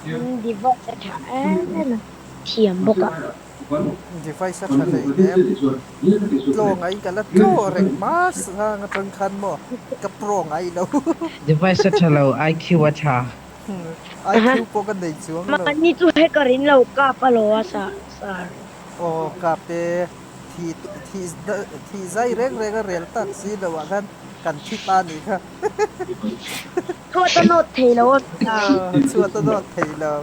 Device a tha em a, thiam bawk a. Device a tha hleinem. Tlaw ngai ka la tlaw reng hma sang atang khan maw ka pro ngai lo. Device a tha lo, IQ a tha. IQ pawh ka nei chuang lo. Mahni chu hacker in lo kap alaw a sir. Aw kap e, thih thih thih zai reng reng a rel tak si lo ah khan kan thi ta nih kha. Chhuat a nawt thei lo a nia. Chhuat a nawt thei lo.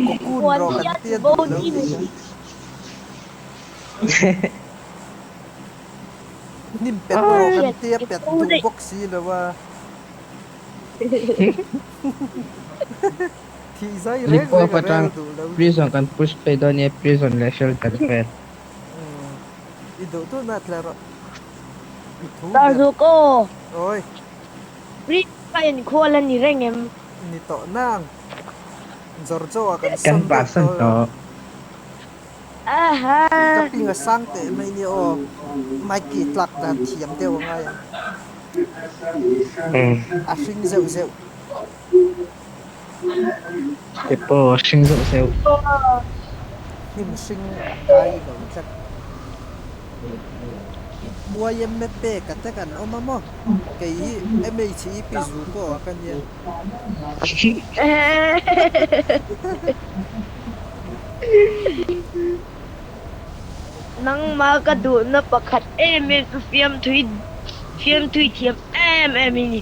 Cocoon rawh kan tia duh lo nih kha. Hnim pet rawh kan tia pet duh bawk si lo a. Thih zai reng Lippo reng a rel patang duh lo nih. Prison kan push phei dawn nia prison leh shelter vel. I duh duh na tla rawh. I thu Dar ber. zuk aw. Awi. Prison ka inkhual a ni reng em? Ni tawh nang. Jorjo ah kan Kan sawn daih pasan tawh. tawh. Aha. Ka ping a sang teh mai nia aw. Mikey tlak dan thiam deuh a ngai ang. A hring zeuh zeuh. Te pawh a hring zeuh zeuh. Hnim hring a kai lo tlat. YMA pek a te kan awm a maw? Kei hi MHEP zu pawh a ka nia. Nangmah ka duhna pakhat em em chu fiamthui fiamthui thiam em em i ni.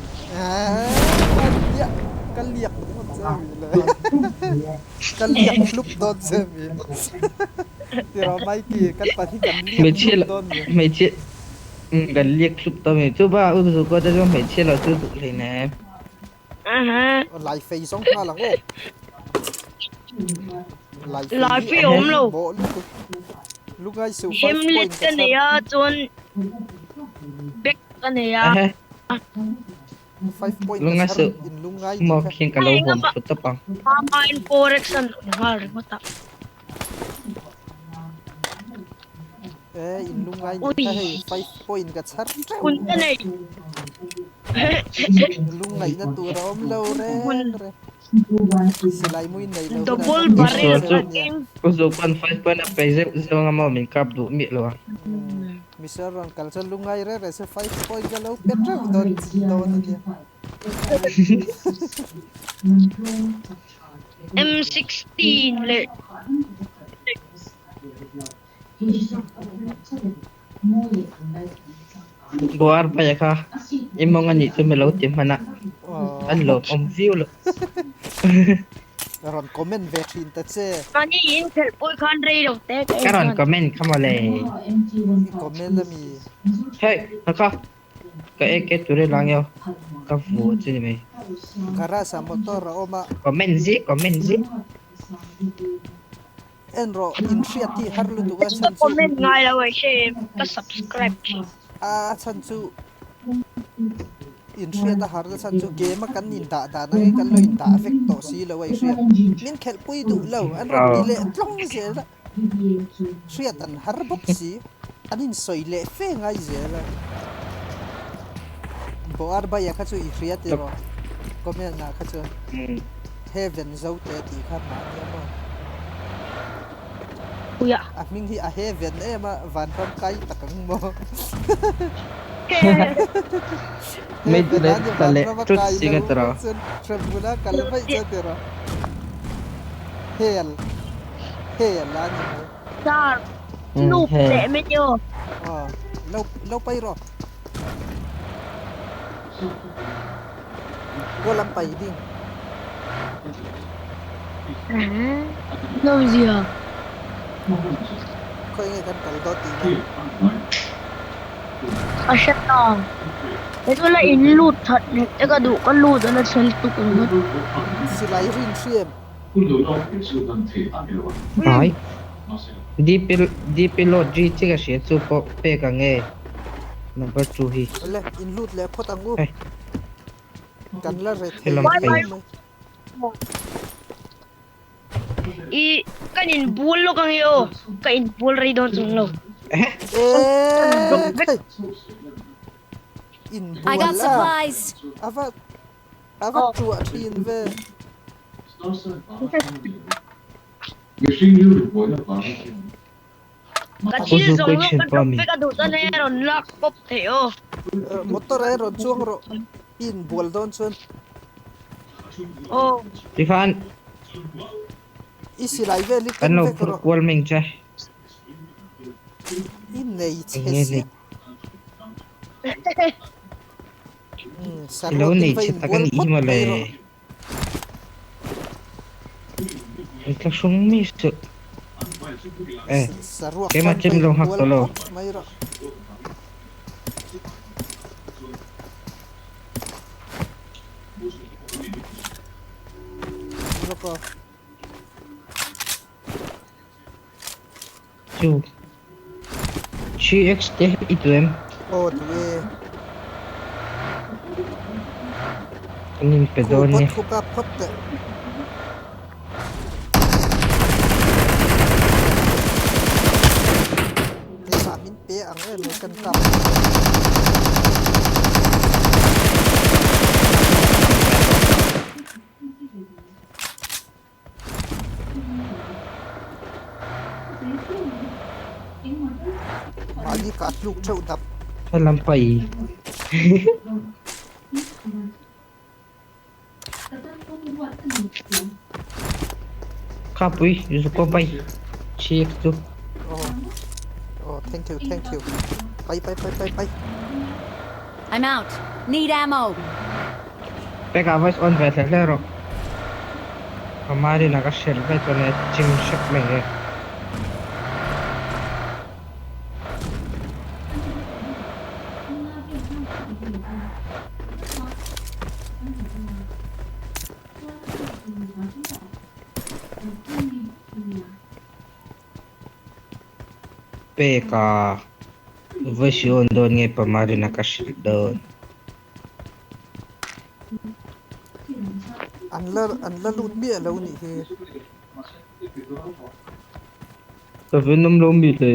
Liak ka liak dawn che mi le ka liak hlup dawn che mi tiraw Mikey kan pahnih kan liak hlup dawn mi. Hmeichhia kan liak hlup dawn mi chu ba u Zuko te chu hmeichhia lo chu duh hleinem. Lai fei zawng nghal ang aw. Lai fei Lai hi fei awm lo. Bawh lutuk. Lungai suh 5 Hemlet point ka ka nei chhar. a chuan bag ka nei a. 5 point ka Lungai chhar suh in lungai ni maw kha. khian ka lo huam thlu tawp ang. Mama in forex an awm nghal ringawt a. E in lungai ni kha hei 5 point ka chhar teuh. Hun ka nei. Lungngaihna tur a awm lo reng reng. Silai mui nei lo hunah Double kan barrel chhar ka nia. keng. U Zupan 5 point a pe zeuh zeuh anga maw min kap duh miah lo a. Mister rawn kal chuan lungngai reng reng se 5 point ka lo pe teuh dawn dawn a nia. M16 leh Buar paia kha i mawng a nih chu mi lo ti hman a, an lawm awm viau lo. Rawn comment ve thin ta che. Mahni in khelh pawh khan rei lo te ka en Ka rawn chuan. comment kha mawle. I comment a mi? Hei, ha kha ka ek e ture lang io ka vu chu ni mai. Garage ah motor a awm a. Comment zia comment zia. En rawh, in hriat hi har lutuk a Ka chhan chu. comment ngai lo ai hre em, ka subscribe thin. A chhan chu in hriat a har na chhan chu game a kan in dah dan angin kan lo in dah vek tawh si lo a i hriat. Min khelh pui duh lo, an rawn ti leh tlawng zel a. Hriat an har bawk si, an in sawi leh fe ngai zel a. Boar Baia kha chu i hria tiraw? Comment ah kha chuan. Heaven Zote tih kha mahni a maw? Puia. A hming hi a heaven em a, vanram kai tak ang maw? Heaven a ni vanram a kai lo chuan hremhmun a kal vaih chuan tiraw? Hell hell a ni maw? Sir, noob teh mai ni aw. Aw, lo lo pai rawh. Kaw lam pai ding. Nawm zia. Khawi nge kan kal dawn tih na. A hre ta. He chu la in lut that nghet te ka duh ka lut a la chhel tuk ringawt. Silai rin hriam. Ai. DP DP load ri che ka hria chu pawh pek ang e. Number 2 hi. Le in lut leh phawt ang u. Kan la re thei Helam mai phei. mai. I kan in bul lawk ang e aw. Ka in bul rei dawn chung lo. Eh, khai. In I got bual a. supplies. Ava. A va ṭuah ṭhin ve. Ka thil zawng zawng ka drop vek a duh chuan hei a rawn lak pawp theih aw. Motor ah hian rawn chuang rawh i inbual dawn chuan. Aw. Tikhan. I silai vel i Kan keng lo vek phur rawh. kual meng che. I nei che Eng nge sia. nei? Saruak I lo in nei va che tak a inbual nih hi phawt mawle. mai rawh. An tla hrung mi suh. Eh, Saruak keimah khan chem va lo nghak inbual tawh lo. phawt mai rawh. Lawk aw. Chu. 3x te i duh em? Aw duh e. Kan in pe Khu dawn phawt nia. khu kap phawt teh. Keimah min pe ang em mai kan kap. Mahni kah tluk theuh dap. Helam pai. Khapui zuko pai chik chu. Oh. Oh, thank you, thank you. Pai pai pai pai pai. I'm out. Need ammo. Peka voice on ve hle hle rawh. Pamari na ka hrilh ve chuan e chim hrep mai e. Peka voice on dawn nge Pamari na ka hrilh dawn. An la an la lut miah lo nih hi. Ka venawm lo mi le.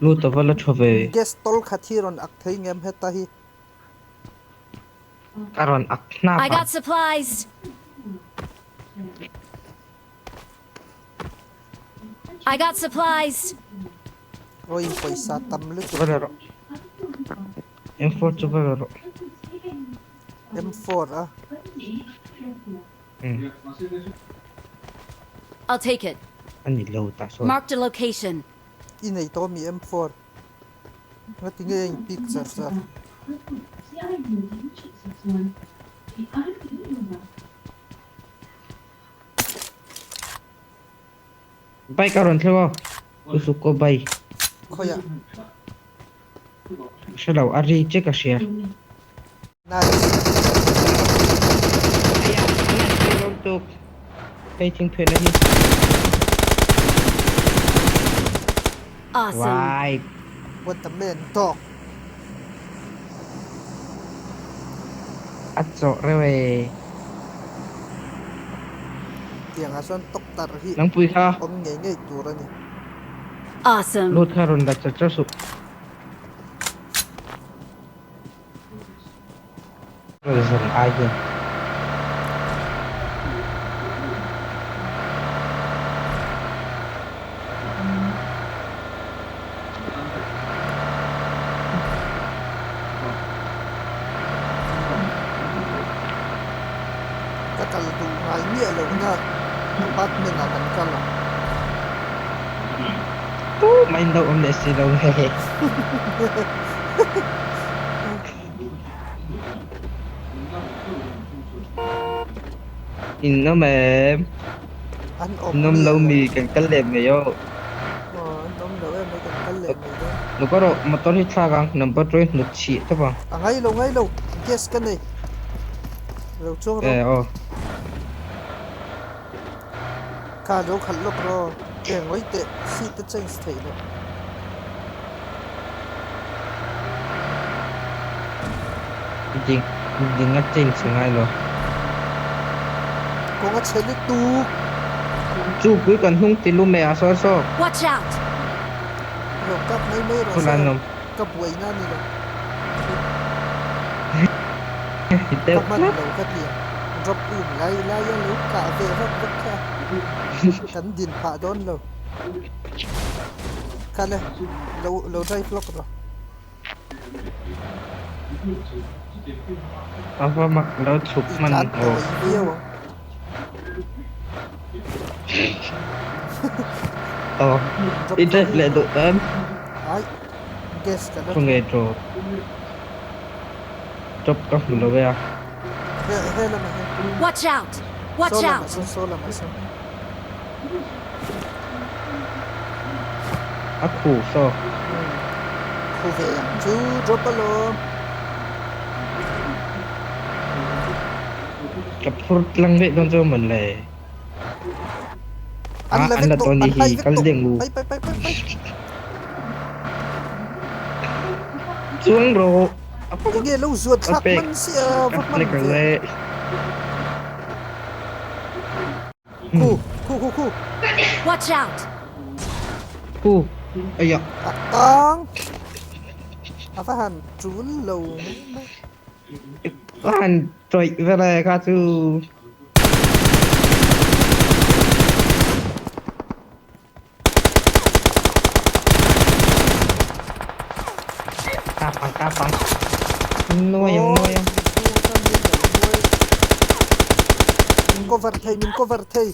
Lut a va la tha ve. Gas tawlh khat hi rawn ak thei ngem heta hi. Ka rawn ak hnap I a. got supplies. I got supplies. Rawin pawisa tam lutuk. Va la rawh. M4 chu va la rawh. M4 a. Hmm. I'll take it. A ni lo tah sawn. Marked a location. I nei tawh mi M4. Ngati nge a in pick char char. Bike a rawn thleng aw. U Zuko bike. Khawiah? Ka hre lo, a ri che ka hria. Nice. Aya, nice ve lawm tuk. Hei thing phelh a hi. Awesome. Wai. What the man dog. A chawh reuh e. Tiangah chuan tawk tarh hi Nangpui kha. awm ngei ngei tur a ni. Awesome. Lut kha rawn la char char suh. Zan ai hian. Ka kal duh ngai miah loh na apartment ah kan kal a. Tu mah in lo awm leh si lo hehe. In awm em? An awm In awm miah lo lo. mi kan kal leh mai aw. Aw an awm lo em mai kan kal leh mai dawn. Nuk erawh motor hi thlak ang number chu hnut chhih tawp ang. A ngai lo ngai lo gas ka nei. Lo chuang rawh. Eh aw. Kha lo khalh lawk rawh. Eng ngawi teh seat a change theih loh. Ding ding a change ngai lo. Kawng a chhe lutuk. Chu pui kan hnung ti lu mai ah sawn saw. Watch out! Lo kap mai mai rawh Khawlai se an awm. ka buaina a ni lo. Ka hman lo ka ti ang. Drop um lai lai a lo kah ve vak vak kha kan din phah dawn lo. Kal e, lo lo drive lawk rawh. A va mak lo chhuk I hman tlan aw. tawi viau ang. Aw, Drop i kha drive um leh rawh. duh tan. Ai, gas ka la Thu tlu. nge drop. Drop ka hmu lo e a. He he lamah hian. Watch out! Saw Watch lamah out! sawn, saw lamah sawn. A khu saw. Khu ve ang chu drop alawm. Ka phur tlang daih dawn chu mawn le. An Ah la an vek la tawh, dawn an ni hai hi vek kal tawh. deng u. Pai pai pai pai pai. Chuang rawh. Enge lo zuat A thlak pek hman sia ka va hman click ang ve. e. Khu khu khu khu. Watch out! Khu Aya. A tang. A va han tul lo mai mai. A han tawih vel e kha chu. Kap ang kap ang. Nuai ang nuai ang. Min cover thei min cover thei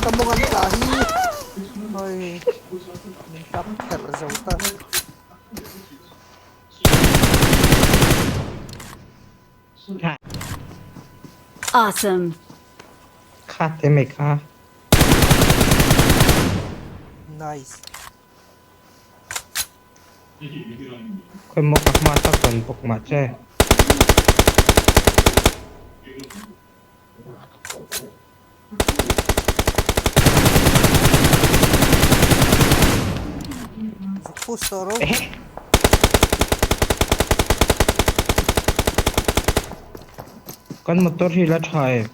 ka mawng an tah hi hei min kap kher zo ta. Awesome. Kha te mai kha. Nice. Khawi maw ka hma tak rawn bawk mah che. Vuk push tawh ro. Kan motor hi la tha em?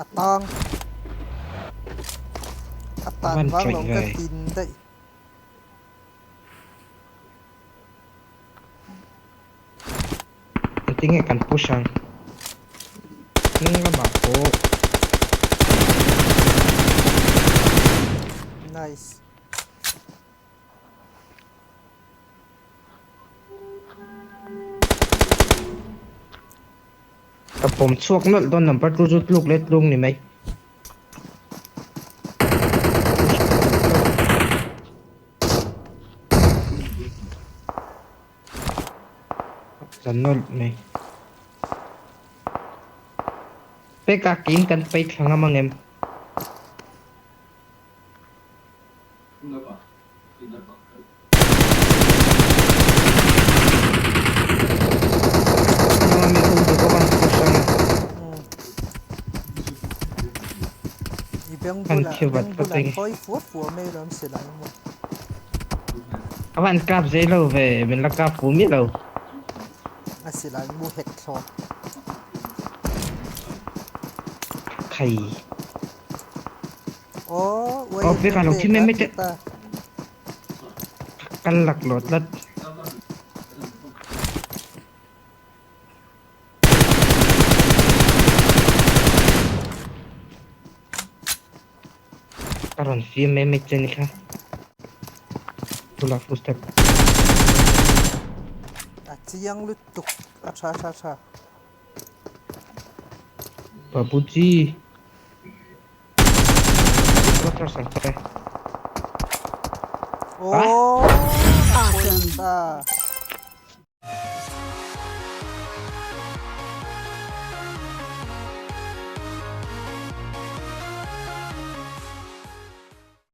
A tang. A tan Van vang tawih lo ka ve. tin daih. Engtin nge kan push ang? Hnung lamah pawh. Nice. Ka pawm chhuak nawlh dawn number two chu tluk leh tlung ni mai. Zan nawlh mai. Peka kin kan pei thla ngam ang em? I beng Kan bulah thi vat beng vat bulah ang. thawi fua fua mai lo an silai maw. A van kap zei lo ve, min la kap fu miah lo. A silai mu hek thlawt. Khai. Aw, uai Aw, peka lo thi mai mai teh. ta. Kal laklawh tlat. Ka rawn fim mai mai che ni kha. Bulah footstep. A chiang lutuk a tha tha tha. Babuji. Water sang che. Oh, Awesome. ta.